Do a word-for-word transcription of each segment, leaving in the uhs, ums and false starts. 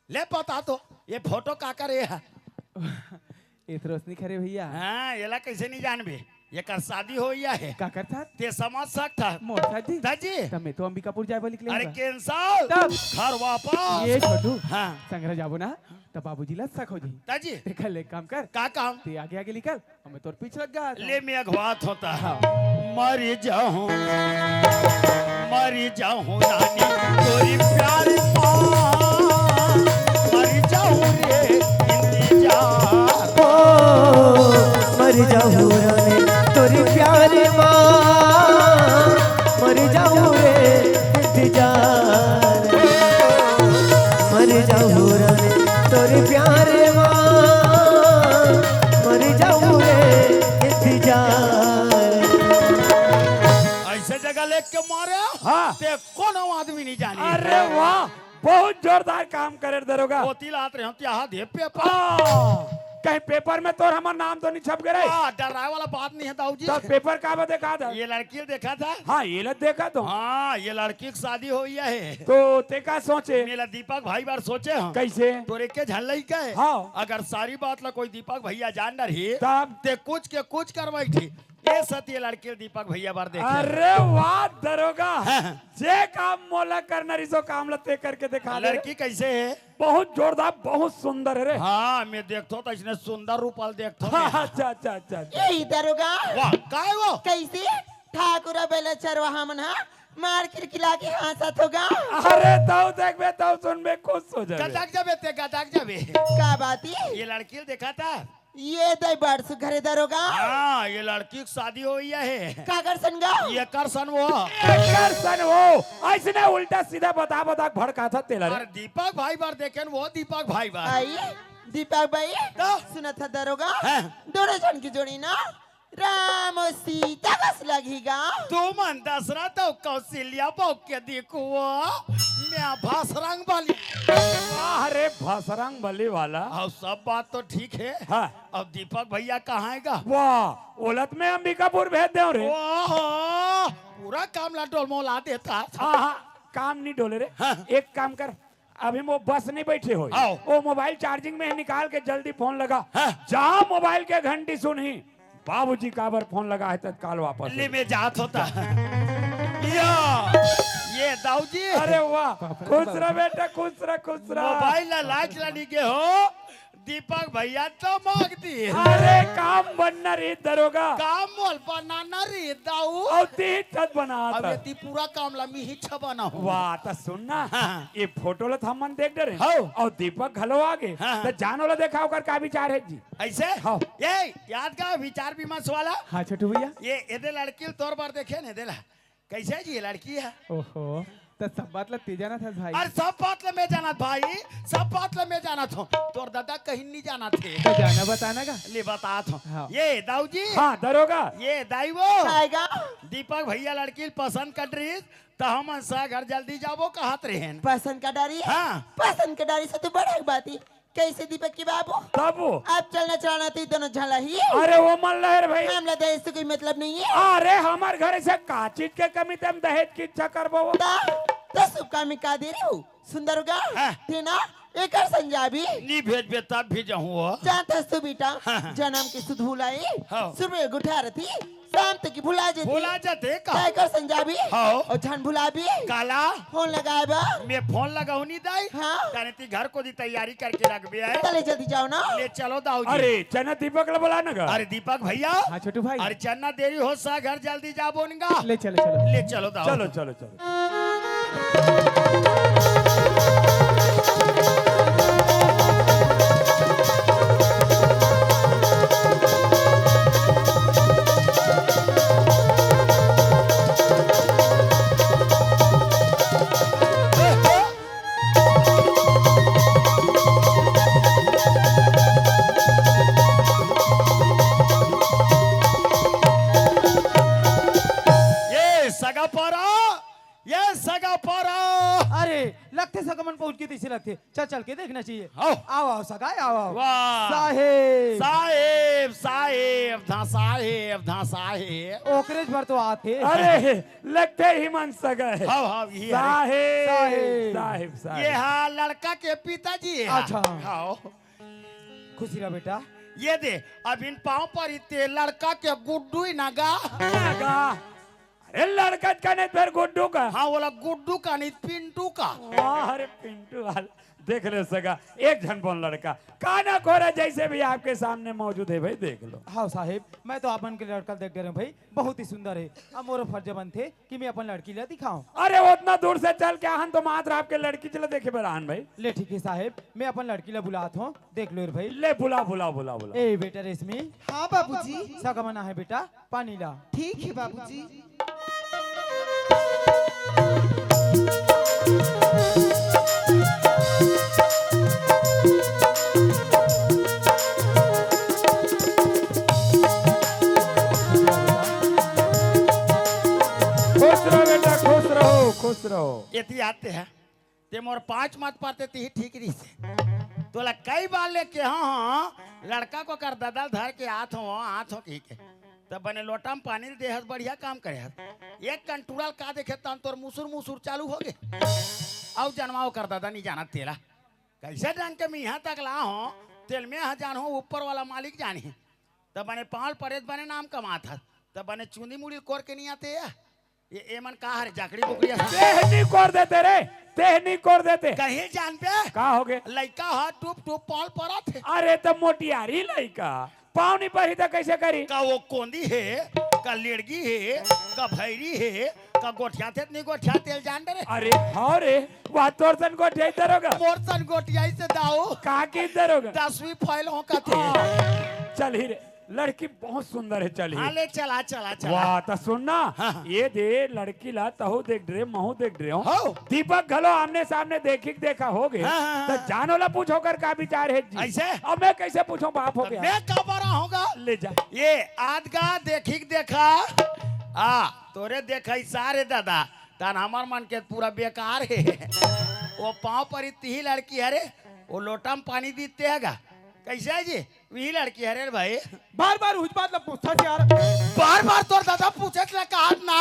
ले बता तो, ये फोटो काकर हे? ये तो रोशनी खरे भैया। हाँ, एला कैसे नहीं जानबे? एकर शादी होइया हे। काकर साथ? ते समझ सकथा। मोर साथ जी? दाजी। तब मैं तो अंबिकापुर जाए बर निकले अरे हूँ। Cancel। तब? घर वापस। ये छोटू। हाँ। संघरा जाबो ना, तब बाबूजी ला शक हो जाही। दाजी। ते कर ले काम कर। का काम? ते आगे आगे निकल। हमें तोर पीछे लग गया था। ले मैं अगवात होता। हाँ। मर जाऊं, मर जाऊं रानी तोरी प्यार मा, मर जाऊं रे इंतजार। ओ, मर जाऊं रानी तोरी प्यार मा, मर जाऊं रे इंतजार। मर जाऊं रानी तोरी प्यार मा, मर जाऊं रे इंतजार। ऐसे जगह लेके मारे, हाँ। ते कोनो आदमी नहीं जानी। अरे वाह, बहुत जोरदार काम करे दरोगा। ओती लात रहे हम, ते यहाँ दे पेपर। आ, कहीं पेपर में तोर हमर नाम तो नहीं छप गए रे? आ, डराए वाला बात नहीं है दाऊ जी। तो पेपर का बा देखा था? ये लड़की देखा था? हाँ, ये लत देखा तो। हाँ, ये लड़की की शादी होइया हे। तो ते का सोचे? मेला दीपक भाई बर सोचे हम। कैसे? तोरे के झन लइका हे। हाँ। अगर सारी बात ला कोई दीपक भैया जान डरही, तब? ते कुछ के कुछ करवाई थी। ये सती लड़की दीपक भैया बर देखे। अरे वाह दरोगा, हाँ। जे काम मोला करना रहिस ओ काम ला ते करके देखा दे। लड़की कैसे हे? बहुत जोरदार, बहुत सुंदर हे रे। हाँ, मैं देखथो तो इसने सुंदर रूप वाला देखथो हाँ, मैं। अच्छा, अच्छा, अच्छा, अच्छा। यही दरोगा। वाह, काय वो? कैसे? ठाकुर बेला चरवाहा मन हा मार किरकिला के हाँसत होगा। अरे तौ देखबे, तौ सुनबे, खुश हो जाबे। गदक जाबे ते, गदक जाबे। का बात हे? ये लड़की देखा था? ये दे बड़ सुघर हे दरोगा। हाँ, ये लड़की की शादी होइया हे। काकर सन गा? एकर सन वो। एकर सन वो। ऐसने उल्टा सीधा बता बता के भड़काथा तेला रे। अरे दीपक भाई बर देखेन वो दीपक भाई बर। आई, दीपक भाई, तो? सुनत हा दरोगा? हाँ। दोनों झन की जोड़ी ना राम अउ सीता कस लगही गा। तुमन दशरथ अउ कौशल्या बहू के देखो, मैं भसरंग बली। वाह रे भसरंग बली वाला। अउ सब बात तो ठीक हे। हाँ। अब दीपक भैया कहाँ हे गा? वाह, ओला त मैं अंबिकापुर भेज देव रे। वाह, पूरा काम ला डोलमोला देथा। हाँ, हाँ, काम नहीं डोले रे। हाँ। एक काम कर, अभी वो बस नहीं बैठे होही। आओ। वो मोबाइल charging में हे, निकाल के जल्दी फोन लगा। हाँ। जहाँ मोबाइल के घंटी सुनही, बाबूजी काबर फोन लगा हे, तत्काल वापस ले, आ। मैं जात होता। या, ये दाऊ जी। अरे वाह, खुश रह बेटा, खुश रह, खुश रह। मोबाइल ला लाइट ला नहीं गे हो, दीपक भैया तो मांग दी। अरे काम बनना रे दरोगा। काम मोल बनाना रे दाऊ। अउ तीन छत बना अब था। ये ती पूरा काम ला मी ही छबाना हूँ। वाह, त सुन ना। हाँ। ये फोटो ला त हमन देख डरे। हौ। अउ दीपक घलो आगे। हाँ, हाँ। त जान ओला देखा ओकर का विचार हे जी। ऐसे? हौ। ये याद का विचार विमर्श वाला? हाँ छोटू भैया। ये एदे लड़की तोर बर देखे ने देला। कैसे जी ये लड़की हे? ओहो, त सब बात ला ते जानत हस भाई। अरे सब बात ला मैं जानत भाई, सब बात ला मैं जानत हूँ। तोर दादा कहीं नहीं जानत हे। त जाना बताना गा। ले बतात हूँ। हाँ। ये दाऊ जी। हाँ, दरोगा। ये दाई वो। आएगा। दीपक भैया लड़की पसंद कर रही, त हमन सा घर जल्दी जाबो कहत रहेन। पसंद कर डारी? हाँ। पसंद कर डारी से तो बड़े बात ही। कैसे दीपक के बाबू? बाबू। अब चलना चलाना तो दोनों झला ही। अरे वो मन लहर भाई। हमला दहेज से कोई मतलब नहीं है। अरे हमर घर से का चीज के कमी ते हम दहेज की इच्छा करबो? ता, तो शुभ काम में का दे रही हूँ? सुंदर गा, हाँ। ते ना एकर संजाबी। नी भेजबे तब भी जाहूँ वो। जानत हस तू बेटा, हाँ, हाँ। जन्म के सुध भुलाई, हाँ। सुबह गुठा रही, शाम तक की भुला जाती। भुला जाते का? काय कर संजाबी? हाँ। और झन भुलाबी? काला? फोन लगाए बा? मैं फोन लगाऊ नहीं दाई। हाँ। ताने ती घर को दी तैयारी करके रख बे आए। चले जल्दी जाओ ना। ले चलो दाऊ जी। अरे चन्ना दीपक ला बुला ना गा। अरे दीपक भैया। हाँ छोटू भाई। अरे चन्ना देरी हो सा घर जल्दी जा बोन गा। ले चलो, चलो। ले चलो दाऊ। चलो, चलो, चलो। ये सगा पारा, ये सगा पारा। सगा मन पहुंच गे तइसे लगथे। चल, चल के देखना चाहिए। आओ। आओ, आओ सगा, आओ, आओ। वाह। साहेब। साहेब, साहेब, धा साहेब, धा साहेब। ओकरेच बर तो आथे। अरे, लगथे ही मन सगा हे। हाव, हाव, ये हरे। साहेब, साहेब। साहेब, साहेब। ये हा लड़का के पिताजी हे। अच्छा। हाव। खुशी रह बेटा। ये दे, अब इन पाँव पर इते लड़का के गुड्डू ही ना गा। ना गा। अरे लड़का कने फेर गुड्डू का। हाँ, बोला गुड्डू का नहीं, पिंटू का। वाह, अरे पिंटू वाला। देख ले सगा, एक झन बोल लड़का। काना कोरा जैसे भी आपके सामने मौजूद है भाई, देख लो। हाँ साहेब, मैं तो आपन के लड़का देख डरे हूँ भाई, बहुत ही सुंदर है। अब मोरो फर्ज बनथे कि मैं अपन लड़की ला दिखाऊं। अरे उतना दूर से चल के आहन तो मात्र आपके लड़की ला देखे बर आहन भाई। ले ठीक है साहेब, मैं अपन लड़की ला बुलात हूँ, देख लो रे भाई। ले बुला, बुला, बुला, बुला। ए बेटा रेशमी। हाँ बाबूजी। सगा मन आहे बेटा, पानी ला। ठीक है बाबूजी। खुश रहो बेटा, खुश रहो, खुश रहो। एती आते हैं। ते मोर पाँच मत परते, तिही ठीक रहिसे। तोला कई बार ले केहे हंव, लड़का ल ओकर ददा ल धर के आत हंव, आत हंव कहिके। त बने लोटा म पानी ल दे हस, बढ़िया काम करे हस। एक कन टूरा ल का देखे तहन तोर मुसुर मुसुर चालू होगे। अउ जनवा ओकर ददा नइ जानत तेला। कइसे ढंग के मैं इहां तक लाय हंव, तेला मैं ह जानहूं, ऊपर वाला मालिक जानही। त बने पांव ल परे त बने नाम कमात हस, त बने चुंदी मुड़ी ल कोर के नइ आते या। ये, ये मन का हरे, जाकड़ी बुकड़ी असन। तेह नी कोर देते रे, तेह नी कोर देते। कहीं जानबे? का होगे? लइका ह टुप टुप पांव ल परत हे। अरे त मोटियारी लइका, पांव नी परही त कइसे करही? का वो कोंदी हे, का लेड़गी हे, का भैरी हे, का गोठियाथे त नी गोठियाथे, तेला जानबे रे। अरे हव रे, वाह तोर सन गोठियाही दरोगा। मोर सन गोठियाही से दाऊ। का की दरोगा? दसवीं फेल हों कथे। हाँ, चलही रे। लड़की बहुत सुंदर हे, चलही। हाँ, ले चला, चला, चला। वाह, त सुन ना, हाँ, हाँ। ये दे लड़की ला, तहू देख डरे, महू देख डरे हंव। हव। दीपक घलो आमने सामने देखी के देखा होगे। हाँ, हाँ, हाँ। त जान ओला पूछ ओकर का विचार हे जी। अइसे? अब मैं कइसे पूछंव, बाप होगे। मैं का बरा हों गा? ले जा। ये आत गा देखी के देखा। आ, तोरे देखइस रे ददा, तहन हमर मन के पूरा बेकार हे। वो पांव परी तिही लड़की हरे, वो लोटा म पानी दिस ते हे गा। कइसे हे जी? वही लड़की हरे रे भाई। बार बार उहीच बात ला पूछथस यार। बार बार तोर ददा पूछत ला कहत ना।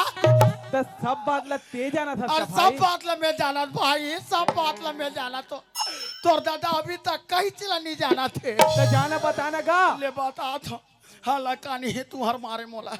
त सब बात ला ते जानत हस अउ का सब भाई? बात ला मैं जानत भाई, सब बात ला मैं जानत हंव। तोर ददा अभी तक कहींच ला नइ जानत हे। त जा ना बता ना गा। ले बतात हंव। हाँ, लकानी हे तुंहर मारे मोला।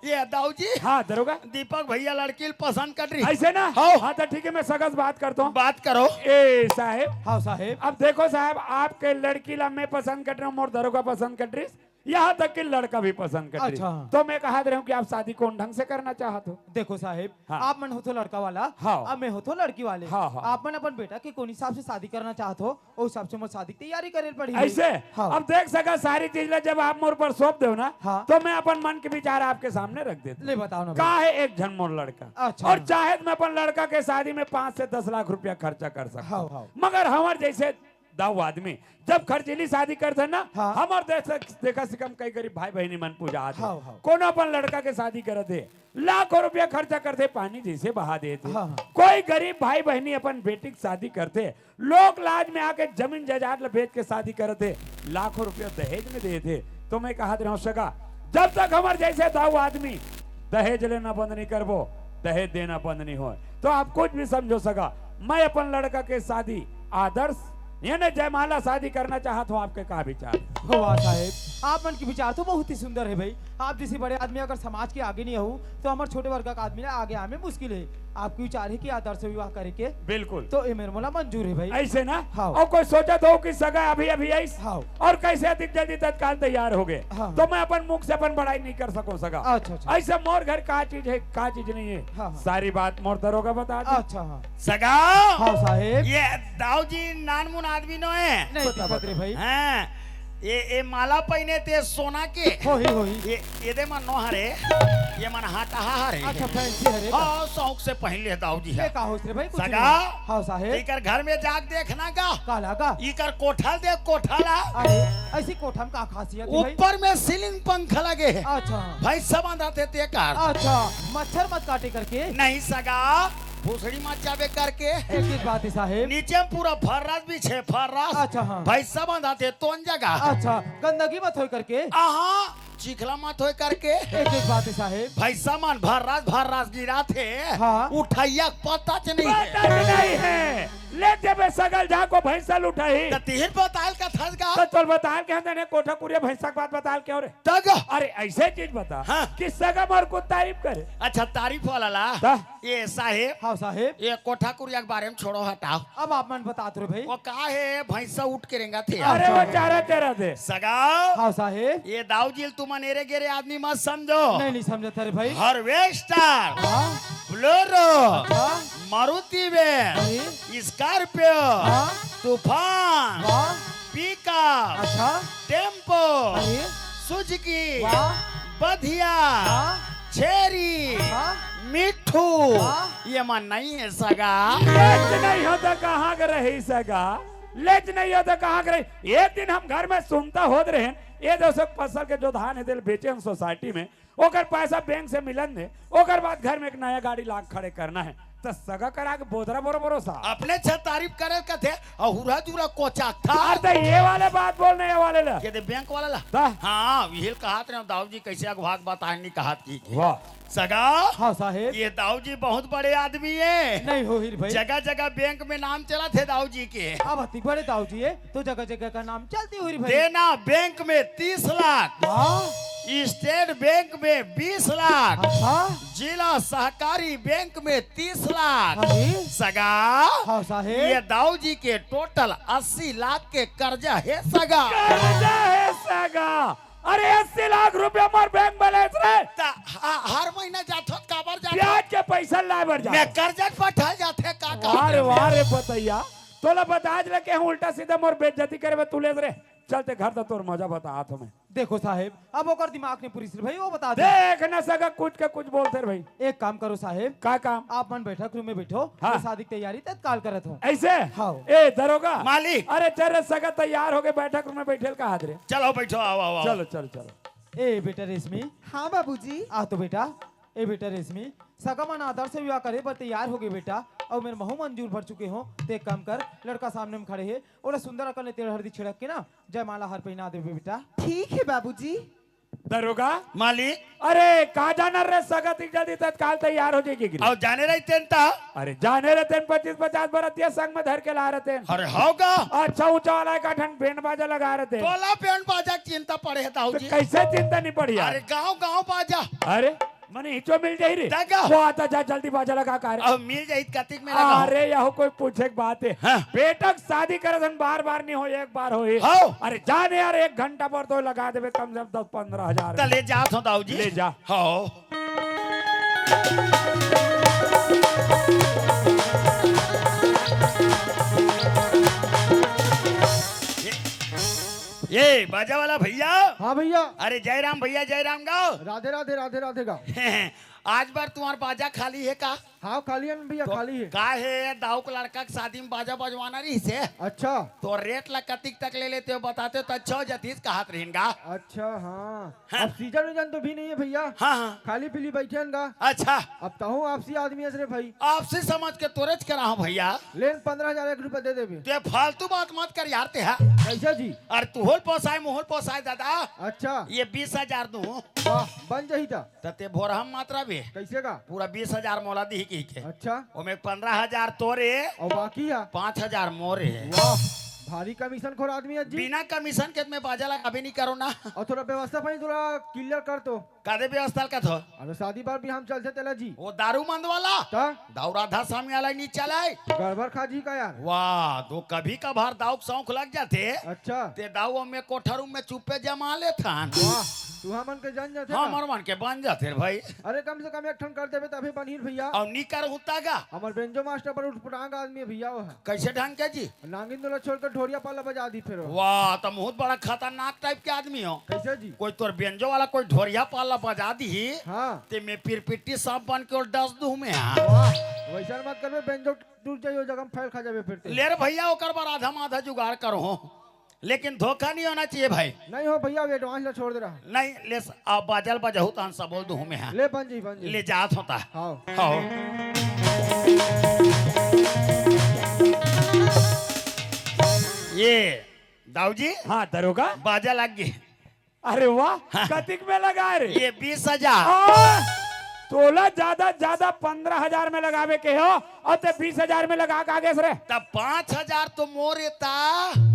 ये दाऊ जी। हाँ, दरोगा। दीपक भइया लड़की ल पसंद कर रही। अइसे ना? हव। हाँ, त ठीक हे, मैं सगा से बात करत हंव। बात करो। ए साहेब। हाँ साहेब। अब देखो साहेब, आपके लड़की ला मैं पसंद कर रहा हूँ, मोर दरोगा पसंद कर रही, यहाँ तक कि लड़का भी पसंद कर रही। अच्छा। तो मैं कहत रहे हूँ कि आप शादी कौन ढंग से करना चाहत हो? देखो साहेब, हाँ। आप मन होथो लड़का वाला, हाँ। अब मैं होथो लड़की वाले। हाँ, हाँ। आप मन अपन बेटा के कौन हिसाब से शादी करना चाहत हो, ओ हिसाब से मोर शादी के तैयारी करे ल पड़ही। अइसे? हाँ। अब देख सगा, सारी चीज ला जब आप मोर ऊपर सौंप देव ना, हाँ। तो मैं अपन मन के विचार आपके सामने रख देथंव। ले बताओ ना का भाई। हे, एक झन मोर लड़का। अच्छा। अउ चाहे त मैं अपन लड़का के शादी में पाँच से दस लाख रुपया खर्चा कर सकथंव। हाँ, हाँ। मगर हमर जइसे दाऊ आदमी जब खर्चीली शादी करथे ना, हाँ। हमर देख, देखा सिखा म कई गरीब भाई बहिनी मन पुजात हे। हाँ, हाँ। कोनो अपन लड़का के शादी करत हे, लाखों रुपया खर्चा करथे, पानी जइसे बहा देथे। हाँ, हाँ। कोई गरीब भाई बहिनी अपन बेटी के शादी करथे, लोक लाज में आके जमीन जायदाद ल बेच के शादी करत हे, लाखों रुपया दहेज में देत हे। तो मैं कहत रहे हंव सगा, जब तक हमर जइसे दाऊ आदमी दहेज लेना बंद नइ करबो, दहेज देना बंद नइ होय। तो आप कुछ भी समझो सगा, मैं अपन लड़का के शादी आदर्श यानी जयमाला शादी करना चाहत हंव, आपके का विचार हे? वाह साहेब, आप मन के विचार तो बहुत ही सुंदर हे भाई। आप जइसे बड़े आदमी अगर समाज के आगे नइ आहू, तो हमर छोटे वर्ग के आदमी ला आगे आए में मुश्किल हे। आपके विचार हे कि आदर्श विवाह करे के? बिल्कुल। तो ए मेर मोला मंजूर हे भाई। अइसे ना? हाँ। अउ कोई सोचत हो कि सगा अभी अभी आइस हाँ। अउ कइसे अधिक जल्दी तत्काल तैयार होगे, हाँ। तो मैं अपन मुख से अपन बड़ाई नइ कर सकंव सगा। अच्छा, अच्छा। अइसे मोर घर का चीज हे, का चीज नइ हे, हाँ, हाँ। सारी बात मोर दरोगा बता दे। अच्छा, हाँ। सगा। हाँ साहेब। ये दाऊ जी नानमुन आदमी नोहे। नहीं बता, दिखत बता। रे भाई। हाँ। ये, ये माला पहिने ते सोना के। होही, होही। ये, ये दे मन नोहरे। ये मन हाटाहा हरे। अच्छा, फैंसी हरे का? हाँ, शौक से पहिन ले दाऊ जी ये हे। का होइस रे भाई, कुछ सगा। नहीं। हाँ साहेब। इकर घर में जाके देखना गा। काला गा? इकर कोठा ल देख, कोठा ला। अरे, अइसी कोठा म का खासियत हे भाई? ऊपर में सीलिंग पंखा लगे हे। अच्छा। भैंसा बांधत हे तेकर। अच्छा, मच्छर मत काटे करके? नहीं सगा, भुसड़ी मत जाबे करके। एक एक बात हे साहेब। नीचे में पूरा फर्रास बिछे, फर्रास। अच्छा, हाँ। भैंसा बंधाथे तोन जगह। अच्छा, गंदगी मत होय करके। आहा, चिखला मत होय करके। एक एक बात हे साहेब। भैंसा मन भर्रास भर्रास गिराथे। हाँ। उठइया के पता च नहीं हे। पता च नहीं हे। ले जेबे सगा ल जाको भैंसा ल उठाही। त तिहिर बतायल कथस गा। त तोल बतायल के हम जाने कोठा कुरिया भैंसा के बात बतायल के हो रे। तग। अरे ऐसे चीज बता हाँ। कि सगा मोर को तारीफ करे। अच्छा, तारीफ वाला ला। त? ए साहेब, हाँ साहेब। ए कोठा कुरिया के बारे में छोड़ो, हटाओ। अब आप मन बतात रहे भाई। वो का हे, भैंसा उठ के रेंगथे। अरे वो चारा चारा दे। सगा। हाँ साहेब। ए दाऊ जी ल तुमन एरे गेरे आदमी मत समझो। नहीं, नहीं समझत रे भाई। हार्वेस्टर, हाँ। बोलेरो, हाँ। मारुति वैन, अरे। स्कॉर्पियो, हाँ। तूफान, वाह। पिकअप, अच्छा। टेम्पो, अरे। सुजुकी, वाह। बधिया, वाह। छेरी, वाह। मिट्ठू, वाह। ये मन नहीं हे सगा। लेच नहीं हो त कहाँ के रही सगा? लेच नहीं हो त कहाँ के रही? एक दिन हम घर में सुनता होत रहेन, ए दो सौ फसल के जो धान हे तेल बेचे हम सोसाइटी में, ओकर पैसा बैंक से मिलन दे, ओकर बाद घर में एक नया गाड़ी लाके खड़े करना हे। त सगा करा के बोदरा बोरो बोरो सा। अपने छह तारीफ करे कथे, अउ हुरा जुरा कोचाक था। अरे त ये वाले बात बोलने ये वाले ला। के दे बैंक वाला ला? ता? हाँ, यही कहात रहे दाऊ जी कैसे अगवाक बताए नहीं कहात की। वाह। सगा? हाँ साहेब। ये दाऊ जी बहुत बड़े आदमी हे। नहीं हो हीर भाई। जगह जगह बैंक में नाम चलत हे दाऊ जी के। अब अति बड़े दाऊ जी हे, तो जगह जगह का नाम चलती हुई रे भाई। देना बैंक में तीस लाख। वाह। स्टेट बैंक में बीस लाख। अच्छा। जिला सहकारी बैंक में तीस लाख। हाँ जी। सगा? हाँ साहेब। ये दाऊ जी के टोटल अस्सी लाख के कर्जा हे सगा। कर्जा हे सगा। अरे अस्सी लाख रुपया मोर बैंक बैलेंस रे। त ह-, हर महीना जाथो त काबर जाथो? ब्याज के पैसा लाए बर जाथो। मैं कर्जा के पठाए जाथे का वाह रे, वाह रे बतैया। तोला बताज लगे हूँ उल्टा सीधा मोर बेइज्जती करे बर तू ले रे। चलते घर त तोर मजा बतात हूँ मैं। देखो साहेब, अब ओकर दिमाग नहीं पुरिस रे भाई, वो बता दे। देख न सगा कुछ के कुछ बोलथे रे भाई। एक काम करो साहेब। का काम? आप मन बैठक रूम में बैठो, हाँ। मैं शादी की तैयारी तत्काल करत हूँ। ऐसे? हाँ। ए दरोगा। मालिक। अरे चल रे सगा तैयार होके बैठक रूम में बैठे ल कहात रे। चलो बैठो, आओ, आओ, आओ। चलो, चलो, चलो। ए बेटा रेशमी। हाँ बाबूजी। आ तो बेटा। ए बेटा रेशमी, सगा मन आदर से विवाह करे बर तैयार होगे बेटा, अउ मेर महूँ मंजूर भर चुके हों। ते एक काम कर, लड़का सामने में खड़े हे, ओला सुंदर अकन ले तेल हरदी छिड़क के ना जयमाला हार पहिना देबे बेटा। ठीक हे बाबूजी। दरोगा। मालिक। अरे का जानर रे सगा, इतनी जल्दी तत्काल तैयार हो जाही गिरी। अउ जाने रहितेन त? अरे जाने रहितेन पच्चीस पचास बरतिया संग में धर के लाय रहितेन। अरे होगा। अच्छा ऊंचा वाला एक ठन बैंड बाजा लगाय रहितेन। तोला बैंड बाजा के चिंता पड़े हे दाऊ जी। कैसे चिंता नहीं पड़ी यार? अरे गाँव गाँव बाजा। अरे मने हिचो मिल जाही रे। त का? वो आता जा जल्दी बाजा लगा का रे। अब मिल जाही त कतिक में लगाहूँ। अरे यहो कोई पूछे के बात हे। हाँ। बेटा के शादी करे धन बार बार नहीं हो, एक बार होही। हाँ। अरे जाने यार एक घंटा बर तो लगा देबे कम से कम दस पन्द्रह हजार। त ले जात हों दाऊ जी। ले जा। हाँ। ए बाजा वाला भैया। हाँ भैया। अरे जय राम भैया, जय राम गाओ। राधे राधे, राधे राधे गाओ। आज बार तुम्हार बाजा खाली हे का? हाँ, खाली हे न भैया, तो खाली हे। का हे, दाऊ के लड़का के शादी में बाजा बजवाना रहिसे। अच्छा। तो रेट ला कतिक तक ले लेते हो, बताते तो अच्छा हो जातीस, कहात रहिन गा। अच्छा, हाँ। हाँ। अब सीजन वीजन तो भी नहीं हे भैया। हाँ, हाँ। खाली पीली बैठे हन गा। अच्छा। अब तहूँ आपसी आदमी हस रे भाई। आपसी समझ के तोरेच करा हूँ भैया। ले न पन्द्रह हजार एक रुपया दे देबे। ते फालतू बात मत कर यार, ते हा। कैसे जी? अरे तुहू ल पोसाय, मुहू ल पोसाय दादा। अच्छा। ये बीस हजार दूँ। वाह, बन जाही त। त ते भोरहा म मातरा बे। कैसे का? पूरा बीस हजार मोला दिही कहिके। अच्छा। ओमे पन्द्रह हजार तोरे। अउ बाकी हे? पाँच हजार मोरे। वाह, भारी कमीशन खोर आदमी हे जी। बिना कमीशन के मैं बाजा लगाबे नहीं करों ना। अउ थोड़ा व्यवस्था पानी थोड़ा क्लियर कर तो। कादे व्यवस्था ल कथो? अरे शादी बर भी हम चलथे तेला जी। वो दारू मंद वाला? त? दाऊ राधा स्वामी वाला नहीं चलाय। गड़बड़ खा जी का यार। वाह, तो कभी कभार दाऊ के शौक लग जाथे। अच्छा। ते दाऊ ओमे कोठा रूम में चुप्पे जमा लेथन। वाह, तुहा मन के जन जाथे हाँ, का? हमर मन के बन जाथे रे भाई। अरे कम से कम एक ठन कर देबे तभी बनही भैया। अउ नी करहूँ त गा? हमर बेंजो मास्टर बड़ उटपटांग आदमी हे भैया वो हे। कैसे ढंग के जी? नागिन दोला छोड़ के ढोरिया पाला बजा दी फिर वो। वाह, त बहुत बड़ा खतरनाक टाइप के आदमी हो। कैसे जी? कोई तोर बेंजो वाला कोई ढोरिया पाला बजा दी। हाँ। ते मैं पिरपिट्टी सांप बन के ओला डस दूँ मैं, हाँ। वाह, वैसा मत करबे, बेंजो टूट जाही, वो जगह में फैल खा जाबे फिर ते। ले रे भैया, ओकर बर आधा माधा जुगाड़ करहूँ। लेकिन धोखा नहीं होना चाहिए भाई। नहीं हो भैया, अब एडवांस ला छोड़ दे रहा। नहीं, ले स-, अब बाजा ल बजाहूँ त हंसा बोल दूँ मैं, हाँ। ले बन जी, बन जी। ले जात हों त। हाँ। हाँ। ये दाऊ जी, हाँ दरोगा। बाजा लग गे। अरे वाह, हाँ। कतिक में लगाए रे? ये बीस हजार। आ, तोला ज्यादा ज्यादा पंद्रह हजार में लगावे के हो, अउ ते बीस हजार में लगा के आगे रे। तब पाँच हजार तो मोर एता।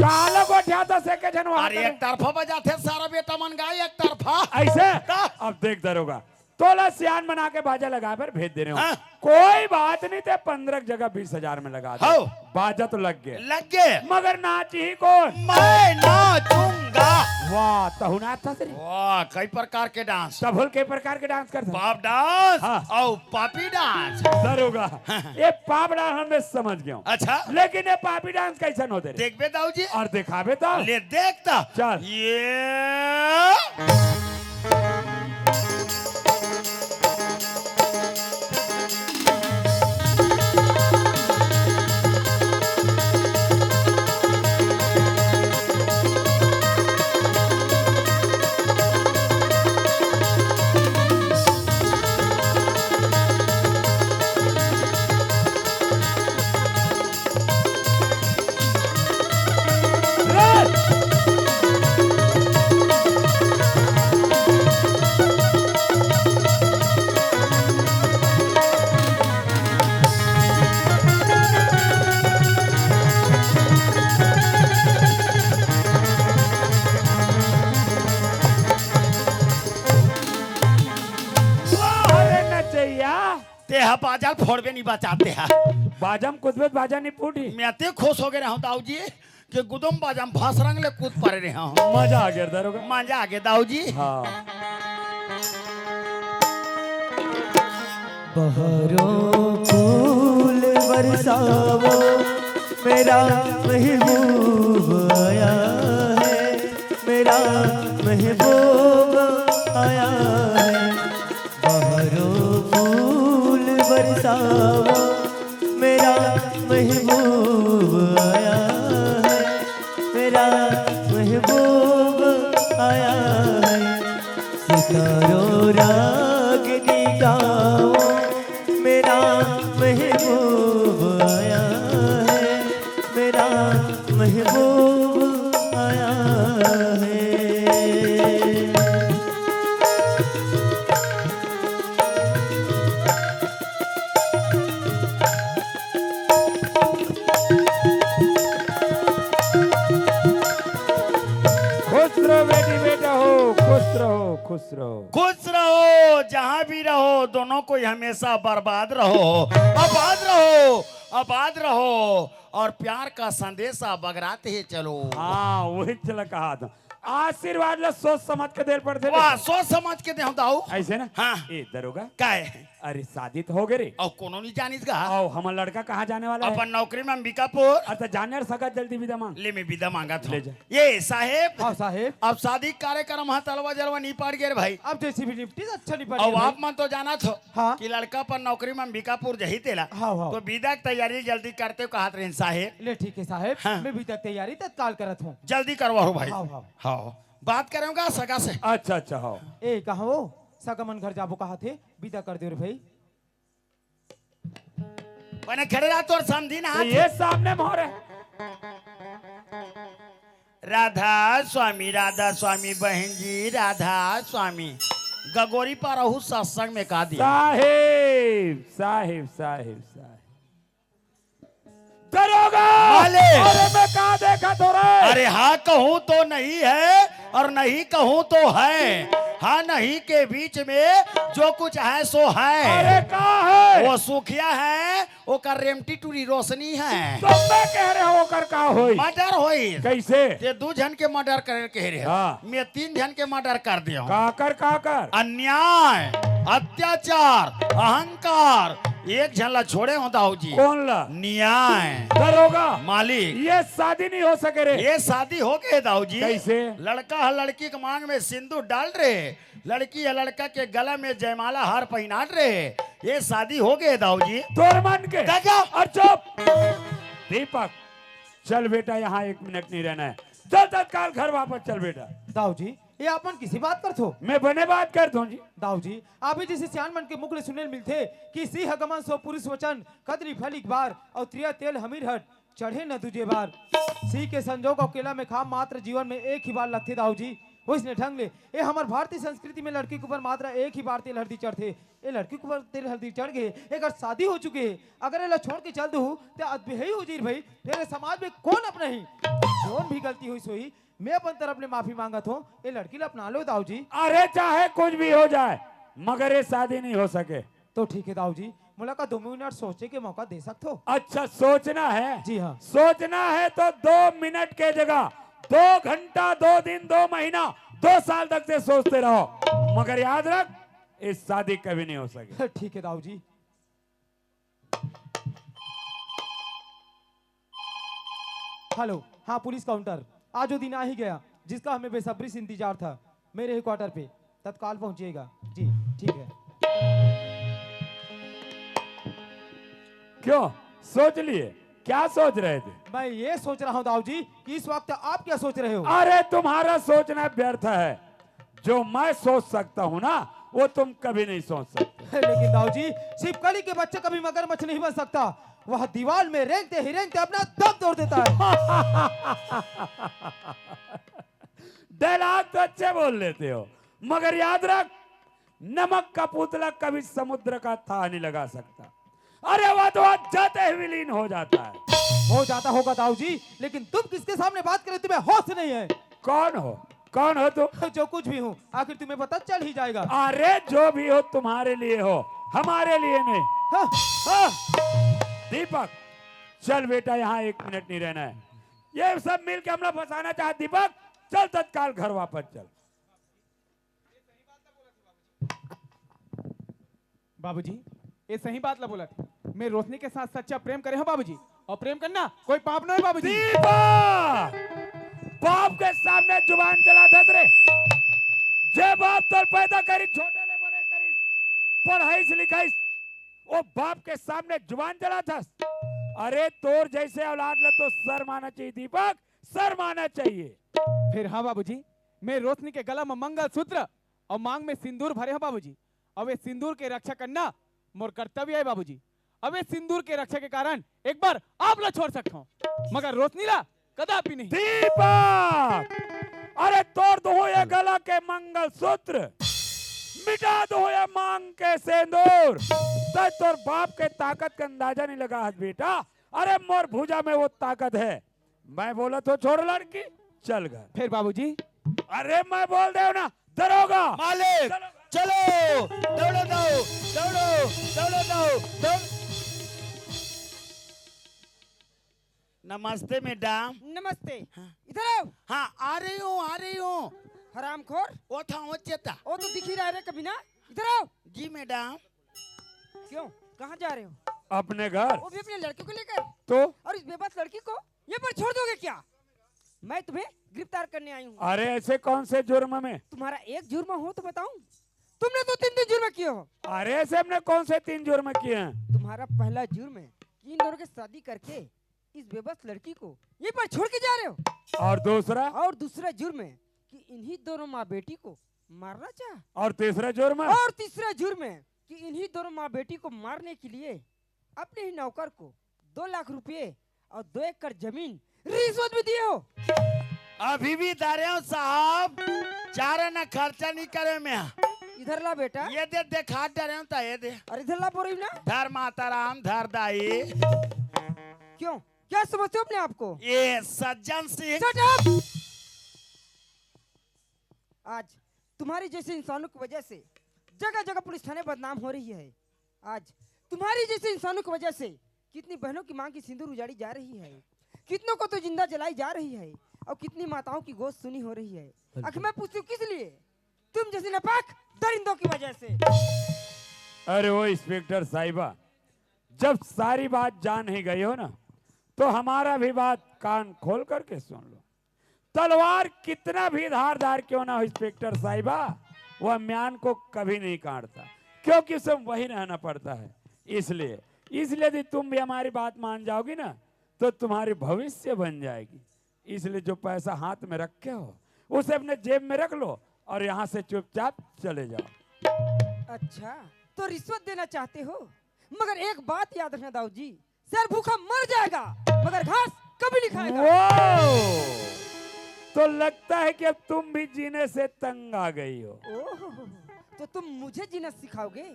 काला गोठिया तो से के झनवा अरे करे। एक तरफा बजाथे सारा बेटा मन गाय एक तरफा। ऐसे? ता? अब देख दरोगा, तोला सियान बना के बाजा लगा बर भेज दे रहे हो। हाँ। कोई बात नहीं, ते पंद्रह की जगह बीस हजार में लगा दे। हौ। बाजा तो लग गे। लग गे। मगर नाचही कोन? मैं नाचूंगा। वाह, तहु नाचथस रे। वाह, कई प्रकार के डांस। तब होल कई प्रकार के डांस करथस? पाप डांस हाँ। अउ पापी डांस। दरोगा, हाँ। ये पाप डांस हम समझ गए हूँ। अच्छा। लेकिन ये पापी डांस कैसन होथे रे? देखबे दाऊ जी। अउ देखाबे त? ले देख त। चल। ये वाह रे नचैया। तेहा बाजा ल फोड़बे नहीं बचाते हा। बाजा में कूदबे त बाजा नहीं फूटी। मैं अते खुश हो गए रहूं दाऊ जी कि गुदम बाजा में फसरंग ले कूद परे रहे हूं। मजा आ गया दरोगा। मजा आ गया दाऊ जी। हाँ। बहरों फूल बरसावो, मेरा महबूब आया है, मेरा महबूब आया है। बहरों फूल बरसावो, मेरा महबूब आया है, मेरा महबूब आया है। सितारों रागनी गाओ, मेरा महबूब आया है, मेरा महबूब आया है। खुश रहो बेटी, बेटा हो, खुश रहो, खुश रहो। खुश रहो, जहां भी रहो, दोनों कोई हमेशा बर्बाद रहो, आबाद रहो, आबाद रहो, और प्यार का संदेशा बगराते चलो। हाँ, वही चला कहा था। आशीर्वाद ला सोच समझ के देल पड़थे वाह, बेटा। सोच समझ के देहूं दाऊ। ऐसे ना? हाँ। ए, दरोगा। काय? अरे, शादी तो हो गए रे। अउ कोनो नहीं जानिस गा। अउ हमर लड़का कहाँ जाने वाला है? अपन नौकरी में अंबिकापुर। अच्छा, जाने और सगा जल्दी विदा मांग। ले, मैं विदा मांगत हूँ। ले जा। ये साहेब। हाँ, साहेब। अब शादी कार्यक्रम हा तलवा जलवा निपट गए रे भाई। अब जैसी भी निपटी, अच्छा निपट अब गया आप भाई। मन तो जानत हो हाँ। कि लड़का अपन नौकरी में अंबिकापुर जही तेला। हाँ, हाँ। तो विदा की तैयारी जल्दी करते हो कहत रहे साहेब। ले, ठीक है साहेब, हाँ। मैं विदा की तैयारी तत्काल करत हूँ। जल्दी करवा हो भाई। हाँ, हाँ। हाँ, बात करेंगे सगा से। अच्छा, अच्छा, हाँ। ए, कहाँ हो? सगा मन घर जाबो कहा थे, विदा कर दे रे भाई। बने खड़े रहा तोर समझी ना तो हाथ। ये सामने मोहर है। राधा स्वामी, राधा स्वामी, बहन जी, राधा स्वामी। गगोरी पर रहू सत्संग में का दिया? साहेब, साहेब, साहेब, साहेब। दरोगा! मालिक! अरे मैं का देखा तो रे? अरे हाँ कहूँ तो नहीं है और नहीं कहूँ तो है। हाँ नहीं के बीच में जो कुछ है सो है। अरे का है? वो सुखिया है, ओकर रेमटी टूरी रोशनी है। तो मैं कह रहे हो ओकर का होई? मर्डर होई। कैसे? ते दू झन के मर्डर करे कह रहे हो। हाँ। मैं तीन झन के मर्डर कर दे हूँ। काकर, काकर? अन्याय, अत्याचार, अहंकार, एक झन ला छोड़े हो दाऊ जी। कौन ला? न्याय। दरोगा। मालिक। ये शादी नहीं हो सके रे। ये शादी हो गए दाऊ जी। कैसे? लड़का ह लड़की के मांग में सिंदूर डाल रहे, लड़की ह लड़का के गला में जयमाला हार पहनात रहे, ये शादी हो गए दाऊ जी। तोर मन के। दादा। और चुप। दीपक, चल बेटा, यहाँ एक मिनट नहीं रहना है। चल तत्काल घर वापस चल बेटा। दाऊ जी, ये आप मन किसे बात करथो? मैं बने बात करत हूँ जी। दाऊ जी, आप ही जैसे सियान मन के मुख ले सुने ल मिलथे कि सिंह गमन सो पुरुष वचन, कदरी फल एक बार, और त्रिया तेल हमीर हट, चढ़े न दूजे बार। सिंह के संजोग और केला में खाम मात्र जीवन में एक ही बार लगथे दाऊ जी। वइसने ढंग ले ये हमर भारतीय संस्कृति में लड़की के ऊपर मात्र एक ही बार तेल हल्दी चढ़थे। ये लड़की के ऊपर तेल हल्दी चढ़ गए, अगर शादी हो चुके है, अगर एला छोड़ के चल दू, ते अदबेही हो जाही भाई। तेरे समाज में कौन अपना ही? जोन भी गलती होइस होही, मैं अपन तरफ ले माफी मांगत हूँ, ये लड़की ला अपना लो दाऊ जी। अरे चाहे कुछ भी हो जाए, मगर ये शादी नहीं हो सके। तो ठीक है दाऊ जी, मोला का दो मिनट सोचे के मौका दे सकथो? अच्छा, सोचना है? जी हाँ। सोचना है तो दो मिनट के जगह दो घंटा, दो दिन, दो महीना, दो साल तक से सोचते रहो, मगर याद रख, ये शादी कभी नहीं हो सके। ठीक है दाऊ जी। हेलो, हाँ पुलिस काउंटर, आज वो दिन आ ही गया जिसका हमें बेसब्री से इंतजार था। मेरे ही क्वार्टर पे तत्काल पहुंचिएगा। जी ठीक है। क्यों, सोच लिए? क्या सोच रहे थे? मैं ये सोच रहा हूँ दाऊ जी कि इस वक्त आप क्या सोच रहे हो? अरे, तुम्हारा सोचना व्यर्थ है। जो मैं सोच सकता हूँ ना, वो तुम कभी नहीं सोच सकते। लेकिन दाऊ जी, छिपकली के बच्चे कभी मगरमच्छ नहीं बन सकता। वह दीवार में रेंगते ही रेंगते अपना दम तोड़ देता है। डायलॉग तो अच्छे बोल लेते हो, मगर याद रख, नमक का पुतला कभी समुद्र का थाह नहीं लगा सकता। अरे, वह तो आज जाते ही विलीन हो जाता है। हो जाता होगा दाऊ जी, लेकिन तुम किसके सामने बात करे, तुम्हें होश नहीं है। कौन हो? कौन हो तुम? जो कुछ भी हूँ, आखिर तुम्हें पता चल ही जाएगा। अरे, जो भी हो, तुम्हारे लिए हो, हमारे लिए नहीं। हाँ। हाँ। दीपक, चल बेटा, यहाँ एक मिनट नहीं रहना है। ये सब मिल के हमला फंसाना चाहत। दीपक, चल तत्काल घर वापस चल। बाबूजी, ये सही बात ला बोलत हे। मैं रोशनी के साथ सच्चा प्रेम करे हूँ बाबूजी, और प्रेम करना कोई पाप नहीं बाबूजी। दीपक, बाप के सामने जुबान चलाथस रे। जे बाप तोर पैदा करिस, छोटे ले बड़े करिस, पढ़ाइस लिखाइस, वो बाप के सामने जुबान चलाथस। अरे, तोर जैसे औलाद ला तो शर्म आना चाहिए दीपक, शर्म आना चाहिए। फिर हाँ बाबूजी, मैं रोशनी के गला में मंगलसूत्र और मांग में सिंदूर भरे हूँ बाबूजी। अब ये सिंदूर के रक्षा करना मोर कर्तव्य है बाबूजी। अब ये सिंदूर के रक्षा के कारण एक बार आप ला छोड़ सकता हूँ, मगर रोशनी ला कदापि नहीं। दीपक, अरे तोड़ दूं ये गला के मंगलसूत्र, मिटा दूं ये मांग के सिंदूर। तै तोर बाप के ताकत का अंदाजा नहीं लगा हस बेटा। अरे मोर भुजा में वो ताकत है। मैं बोला तो छोड़ लड़की, चल घर। फिर बाबूजी? अरे मैं बोल दे ना, दरोगा। मालिक, चलो, दौड़ो दाऊ, दौड़ो, दौड़ो दाऊ, दौड़। नमस्ते मैडम। नमस्ते। हाँ। इधर आओ। हाँ, आ रही हूँ, आ रही हूँ। हरामखोर। वो था, वो चेता। वो तो दिख ही रहा है रे कमीना। इधर आओ। जी मैडम। क्यों, कहाँ जा रहे हो? अपने घर। वो भी अपने लड़के को लेकर? तो? और इस बेबस लड़की को ये पर छोड़ दोगे क्या? मैं तुम्हें गिरफ्तार करने आई हूँ। अरे ऐसे कौन से जुर्म में? तुम्हारा एक जुर्म हो तो बताऊं? तुमने तो तीन तीन जुर्म किए हो। अरे ऐसे हमने कौन से तीन जुर्म किए हैं? तुम्हारा पहला जुर्म है कि इन दोनों की शादी करके इस बेबस लड़की को ये पर छोड़ के जा रहे हो। और दूसरा? और दूसरा जुर्म है कि इन्हीं दोनों माँ बेटी को मारना चाह। और तीसरा जुर्म? और तीसरा जुर्म है कि इन्हीं दोनों माँ बेटी को मारने के लिए अपने ही नौकर को दो लाख रुपए और दो एकड़ जमीन रिश्वत में दिए हो। अभी भी दे रहे हो साहब, चार आना खर्चा नहीं करे मैं। इधर ला बेटा। ये दे, दिखा दे रहे हो तो ये दे। और इधर ला बोरी ना। धर माता राम, धर दाई। क्यों, क्या समझते हो अपने आप को? ये सज्जन सिंह। Shut up! आज तुम्हारी जैसे इंसानों की वजह से जगह जगह पुलिस थाने बदनाम हो रही है। आज तुम्हारी जैसे इंसानों की वजह से कितनी बहनों की मांग की सिंदूर उजाड़ी जा रही है, कितनों को तो जिंदा जलाई जा रही है, और कितनी माताओं की गोद सुनी हो रही है। आखिर मैं पूछती हूँ किस लिए? तुम जैसे नापाक दरिंदों की वजह से। अरे वो इंस्पेक्टर साहिबा, जब सारी बात जान ही गई हो ना, तो हमारा भी बात कान खोल करके सुन लो। तलवार कितना भी धारदार क्यों ना हो इंस्पेक्टर साहिबा, वह म्यान को कभी नहीं काटता, क्योंकि उसे वहीं रहना पड़ता है। इसलिए, इसलिए यदि तुम भी हमारी बात मान जाओगी ना, तो तुम्हारी भविष्य बन जाएगी। इसलिए जो पैसा हाथ में रखे हो, उसे अपने जेब में रख लो, और यहाँ से चुपचाप चले जाओ। अच्छा, तो रिश्वत देना चाहते हो, मगर एक बात याद रखना दाऊ जी, शेर भूखा मर जाएगा, मगर घास कभी नहीं खाएगा। वो तो लगता है कि अब तुम भी जीने से तंग आ गई हो। ओह, तो तुम मुझे जीना सिखाओगे?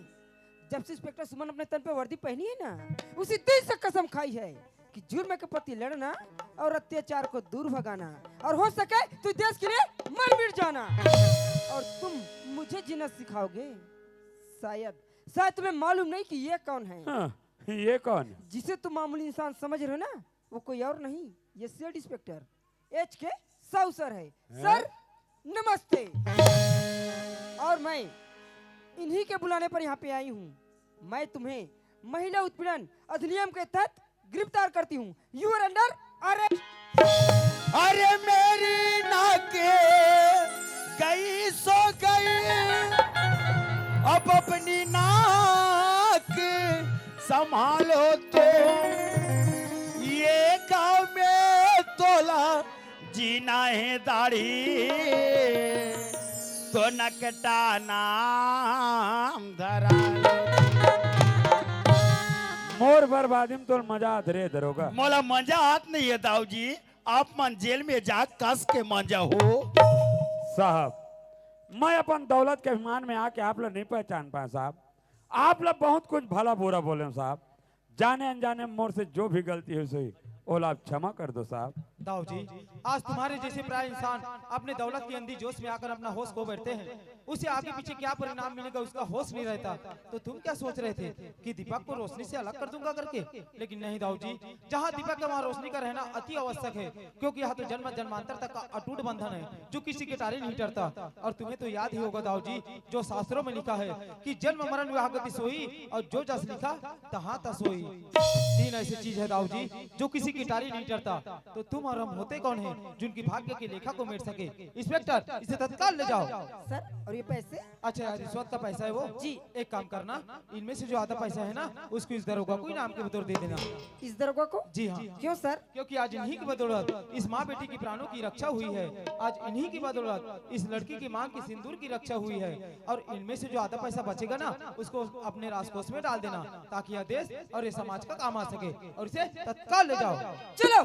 जब से इंस्पेक्टर सुमन अपने तन पे वर्दी पहनी है ना, उसी दिन से कसम खाई है कि जुर्म के प्रति लड़ना और अत्याचार को दूर भगाना, और हो सके तो देश के लिए मर मिट जाना। और तुम मुझे जीना सिखाओगे? शायद, शायद तुम्हें मालूम नहीं कि ये कौन है। हाँ, ये कौन है? जिसे तुम मामूली इंसान समझ रहे हो ना, वो कोई और नहीं, ये सेठ इंस्पेक्टर एच के साहू सर है। हैं? सर, नमस्ते। और मैं इन्हीं के बुलाने पर यहाँ पे आई हूँ। मैं तुम्हें महिला उत्पीड़न अधिनियम के तहत गिरफ्तार करती हूँ। You are under arrest। अरे मेरी नाक गई सो गई, अब अपनी नाक संभालो तुम। ये गांव में तोला जीना है दाढ़ी, तो नकटा नाम धरा लो। मोर बर्बादी में तोर मजा आत रे दरोगा। मोला मजा आत नहीं है दाऊ जी, आप मन जेल में जा कस के मजा हो। साहब, मैं अपन दौलत के अभिमान में आके आप ला नहीं पहचान पाया साहब। आप ला बहुत कुछ भला बुरा बोले हूँ साहब। जाने अनजाने मोर से जो भी गलती हुई सही, ओला आप क्षमा कर दो साहब। दाऊ जी, आज तुम्हारे जैसे प्राय इंसान अपने दौलत की अंधी जोश में आकर अपना होश खो बैठते हैं। उसे आगे पीछे क्या परिणाम मिलेगा, उसका होश नहीं रहता। तो तुम क्या सोच रहे थे कि दीपक को रोशनी से अलग कर दूंगा करके? लेकिन नहीं दाऊ जी, जहाँ दीपक है वहाँ रोशनी का रहना अति आवश्यक है, क्योंकि यह तो जन्म जन्मांतर तक का अटूट बंधन है, जो किसी के टारे नहीं टरता। और तुम्हें तो याद ही होगा दाऊ जी, जो शास्त्रों में लिखा है कि जन्म मरण विवाह गति सोई, और जो जस लिखा तहाँ तस होई। तीन ऐसी चीज है दाऊ जी, जो किसी की टारी नहीं टरता। तो तुम और हम होते कौन हैं, जिनकी भाग्य की लेखा को मेट सके? इंस्पेक्टर, इसे तत्काल ले जाओ। सर, और ये पैसे? अच्छा यार, रिश्वत का पैसा है वो। जी। एक काम करना, इनमें से जो आधा पैसा है ना, उसको इस दरोगा को इनाम के बतौर दे देना। इस दरोगा को? जी हाँ। क्यों सर? क्योंकि आज इन्हीं की बदौलत इस माँ बेटी की प्राणों की रक्षा हुई है। आज इन्हीं की बदौलत इस लड़की की माँ की सिंदूर की रक्षा हुई है। और इनमें से जो आधा पैसा बचेगा ना, उसको अपने राजकोष में डाल देना, ताकि यह देश और ये समाज का काम आ सके। और इसे तत्काल ले जाओ। चलो।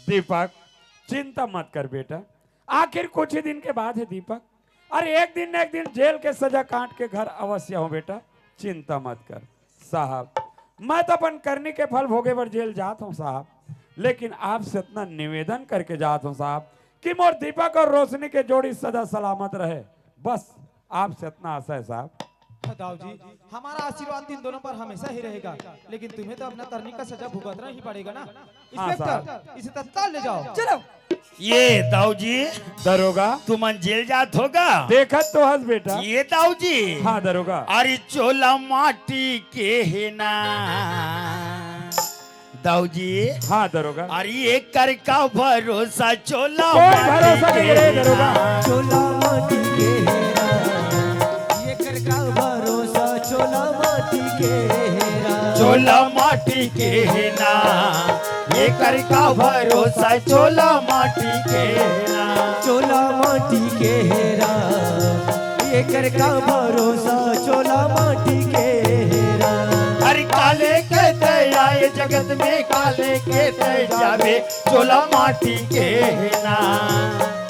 दीपक, चिंता मत कर बेटा, आखिर कुछ ही दिन के बाद है दीपक। अरे एक दिन न एक दिन जेल के सजा काट के घर अवश्य हो बेटा, चिंता मत कर। साहब, मैं तो अपन करनी के फल भोगे बर जेल जात हूँ साहब, लेकिन आपसे इतना निवेदन करके जात हूँ साहब कि मोर दीपक और रोशनी के जोड़ी सदा सलामत रहे, बस आपसे इतना आशा है साहब। दाऊ जी, हमारा आशीर्वाद इन दोनों पर हमेशा ही रहेगा, लेकिन तुम्हें तो अपना करनी का सजा भुगतना ही पड़ेगा ना। हाँ, साहब। इंस्पेक्टर, इसे तत्काल ले जाओ। चलो। ये दाऊ जी, दरोगा। तुमन जेल जात होगा। देखत तो हस बेटा। ये दाऊ जी। हाँ दरोगा। अरे चोला माटी के है ना दाऊ जी। हाँ दरोगा। अरे एकर का भरोसा चोला कोई माटी भरोसा के नहीं रे है दरोगा। ना। चोला माटी के हेरा, एकर का भरोसा चोला माटी के हेरा। चोला माटी के है ना, एकर का भरोसा चोला माटी के है ना। चोला माटी के हेरा, एकर का भरोसा चोला माटी के हेरा। अरे काले के तै आए जगत में, काले के तै जाबे, चोला माटी के है ना।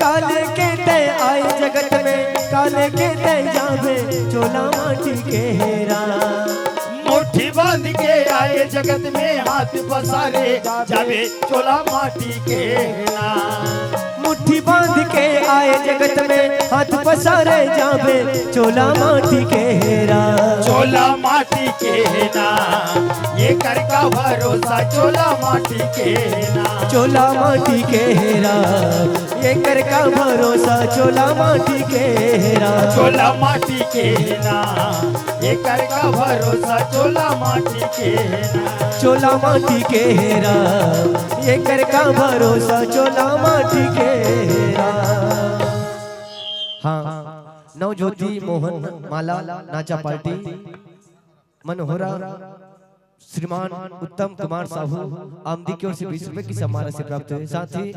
काले के तै आए जगत में, काले के तै जाबे, चोला माटी के हेरा। मुट्ठी बांध के आए जगत में, हाथ पसारे जाबे, चोला माटी के हेरा। मुट्ठी बांध के आए जगत में, हाथ पसारे जाबे, चोला माटी के हेरा। चोला माटी के हेरा, एकर का भरोसा चोला माटी के हेरा। चोला माटी के हेरा, एकर का भरोसा चोला माटी के हेरा। चोला माटी के हेरा, एकर का भरोसा चोला माटी के हेरा। चोला माटी के हेरा, एकर का भरोसा चोला माटी के हेरा। हाँ, नवज्योति मोहन माला नाचा पार्टी, मनोहरा श्रीमान उत्तम कुमार साहू आमदी की ओर से बीस रुपए की सम्मान राशि प्राप्त हुई। साथ ही